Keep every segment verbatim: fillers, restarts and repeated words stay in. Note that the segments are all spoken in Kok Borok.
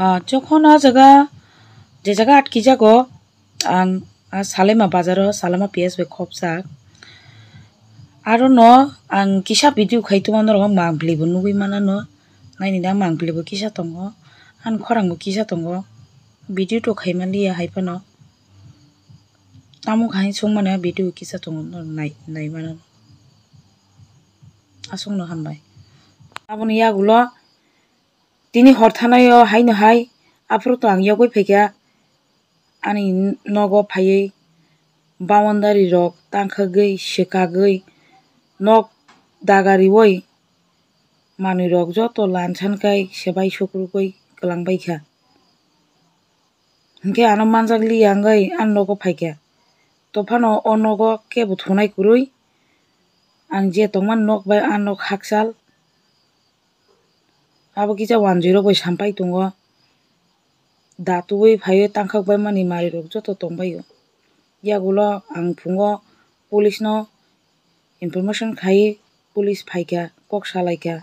Ah, jokhon a jaga, je jaga atkijago, ang a Salaima bazaro, Salaima P S bai khopjak. Arono ang kisa video khai tongma norok mangpili bo nugui manano, naini da mangpili bo kisa tongo, ani khorang bo kisa tongo, video to khaima liya hai phano, tamo khai songmani video kisa tongo norok nai, nai manano. Aswkno hambai. Aboni yagulo tini hor thanaio haino hai, aphuru to ang yogwi phaikha, ani nogo phaiwi boundary rok tangkhagwi, swkagwi, nok dagariwi manwi rok joto lansan kai swbai sukrubwi kwlangbaikha. Hinkhe ano manjak liya wngwi ani nogo phaikha. Tophano o nogo kebo thunai kwrwi, ang je tongmani nok bai a nok hakchal. Abo kisa wanjwi rok bai sampai tongo. Da tubui phaiwi tangkhak bai mani manwi rok joto tongbaio. Yagulo ang phungo police no information khai, police phaikha, kok salaikha.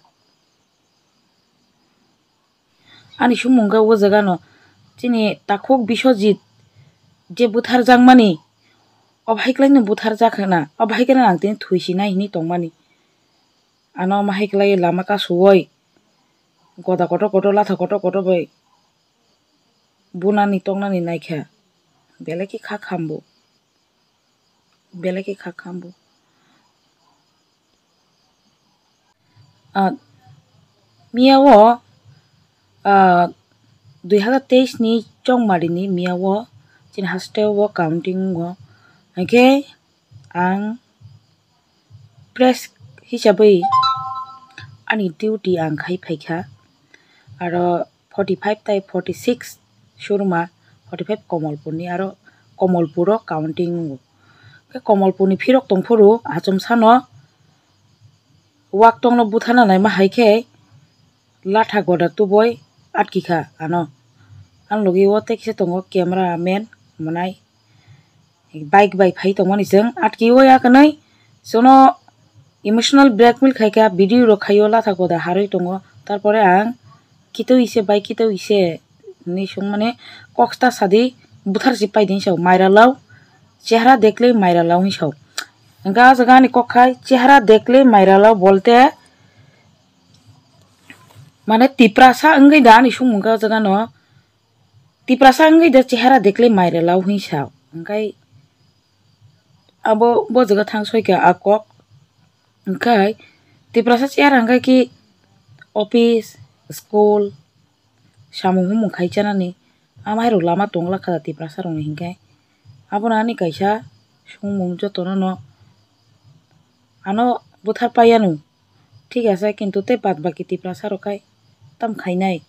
Ani sumung khe o jaga no chini takhuk Biswajit je butharjakmani, o bahai kwlai no butharjak hwna, o bahai kwlai no ang tini thwi sinai hinwi tongmani. Ano omo hai kwlai lama kasuwoi goda kotor kotor, latha kotor kotor bai bunani toknani naikha, belai khe kha khambo, belai khe kha khambo. Ah, miya o, ah, dui hazar teis ni chongmari ni miya o chini hasteo o counting o, hinkhe ang press hisabwi ani duty ang khai phaikha, aro forty five tai forty six showroom a, forty five Komolpur ni, aro Komolpur o counting o. Khe Komolpur ni phirok tongphuru achomsa no waktong no butharna naima hai khe latha goda tubui atkikha ano. Ani logi o tei kisa tongo camera man mwnai. Bike bai phai tongmani chwng atkiwi ya kwnwi chwngno emotional blackmail khaikha, video rok khaio, latha goda harwi tongo. Tarpore ang kitoi se, bike kitoi se hinwi swngmani, kok ta sadi, buthar se paidi hinwi sao, maira lao, chehra dekhle maira lao hinwi sao. Hwnkhe ah jaga ani kok khai chehra dekhle maira lao bolte mane Tiprasa wngwi da ani swngmung khe ah jaga no. Tiprasa wngwi da chehara dekhle maira lao hinwi sao. Hwnkhe abo bo jaga thang soikha a kok. Hwnkhe Tiprasa chehara hwnkhe ki office, school, samung humung khai chanani. Amahairok lama tongla kha da Tiprasa rokni hinkhe. Abono ani kaisa swngmung jotono no ano buthar paiya nw. Thik ase, kintu tei bad baki Tiprasa rok khai tam khainai.